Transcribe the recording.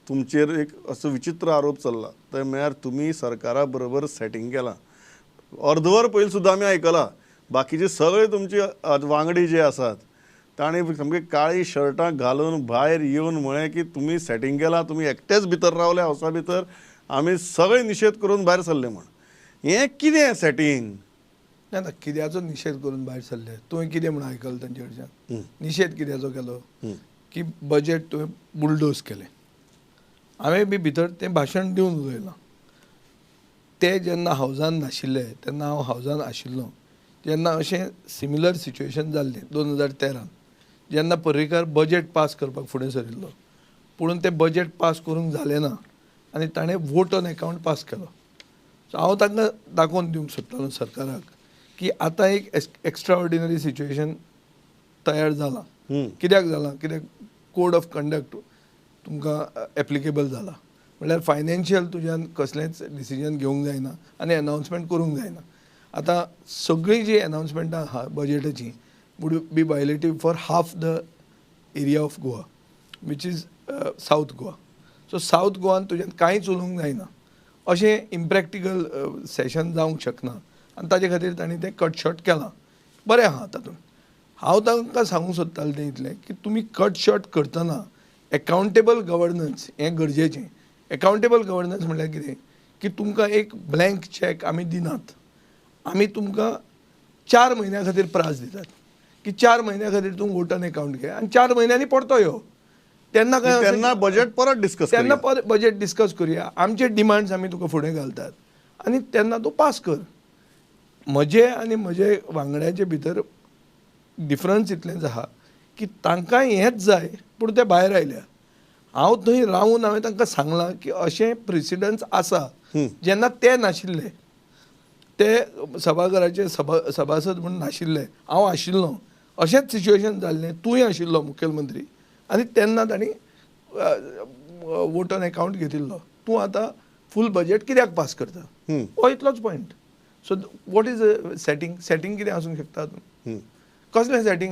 तुमचेर एक असो विचित्र आरोप चल्ला, ते म्हळ्यार तुमी सरकारा बरोबर सेटींग केलां. अर्दवर पयलीं सुद्दां आमी आयकलां, बाकीचे सगळे तुमचे वांगडी जे आसात तांणी सामकी काळी शर्टां घालून भायर येवन म्हळें की तुमी सेटींग केलां, तुमी एकटेच भितर रावले हावसा भितर, आमी सगळे निशेध करून भायर सरले म्हण. हें कितें सेटींग? ना ना, कित्याचो निशेध करून भायर सरले? तुवें कितें म्हणून आयकलें तांचे कडच्यान? निशेध कित्याचो केलो? की बजेट तुवें बुलडोज केलें. हांवें बी भितर तें भाशण दिवन उलयलां. ते जेन्ना हावजान नाशिल्ले तेन्ना हांव हावजान आशिल्लो. जेन्ना अशें सिमिलर सिच्युएशन जाल्लें 2013 जेन्ना पर्रीकार बजेट पास करपाक फुडें सरिल्लो, पूण तें बजेट पास करूंक जालें ना आनी ताणें वोट ऑन एकावंट पास केलो. सो हांव तांकां दाखोवन दिवंक सोदतालो सरकाराक की आतां एक एक्स्ट्रा ऑर्डिनरी सिच्युएशन तयार जालां. कित्याक जालां? कित्याक कोड ऑफ कंडक्ट तुमकां एप्लिकेबल जाला, म्हणल्यार फायनान्शियल तुज्यान कसलेंच डिसिजन घेवंक जायना आनी एनावन्समेंट करूंक जायना. आतां सगळीं जी एनावन्समेंटां आहा बजेटाची would be violative for half the area of Goa, which is South Goa. So South गोवान तुज्यान कांयच उलोवंक जायना, अशें इम्प्रॅक्टिकल सेशन जावंक शकना आनी ताजे खातीर तांणी तें कट शॉर्ट केलां. बरें आहा तातूंत. हांव तांकां सांगूंक सोदतालें तें इतलें की तुमी कट शॉर्ट करतना एकावंटेबल गवर्नन्स हें गरजेचें. एकावंटेबल गवर्नन्स म्हणल्यार कितें? की तुमकां एक ब्लँक चॅक आमी दिनात, आमी तुमकां 4 म्हयन्या खातीर प्रास दितात की 4 म्हयन्या खातीर तूं वोट ऑन एकावंट घे आनी 4 म्हयन्यांनी परतो यो. तेन्ना काय तेन्ना बजेट परत डिस्कस, तेन्ना परत बजेट डिस्कस करुया, आमचे डिमांड्स आमी तुका फुडें घालतात आनी तेन्ना तूं पास कर. म्हजे आनी म्हजे वांगड्यांचे भितर डिफरन्स इतलेंच आहा की तांकां हेंच जाय, पूण ते भायर आयल्या. हांव थंय रावून हांवें तांकां सांगलां की अशें प्रिसिडन्स आसा. जेन्ना ते नाशिल्ले, ते सभाघराचे सभासद म्हूण नाशिल्ले, हांव आशिल्लो, अशेंच सिच्युएशन जाल्लें, तूंय आशिल्लो मुखेलमंत्री, आनी तेन्ना तांणी वोट ऑन एकावंट घेतिल्लो. तूं आतां फूल बजेट कित्याक पास करता? हो इतलोच point. So what is setting? Setting कितें आसूंक शकता? कसलें सेटींग?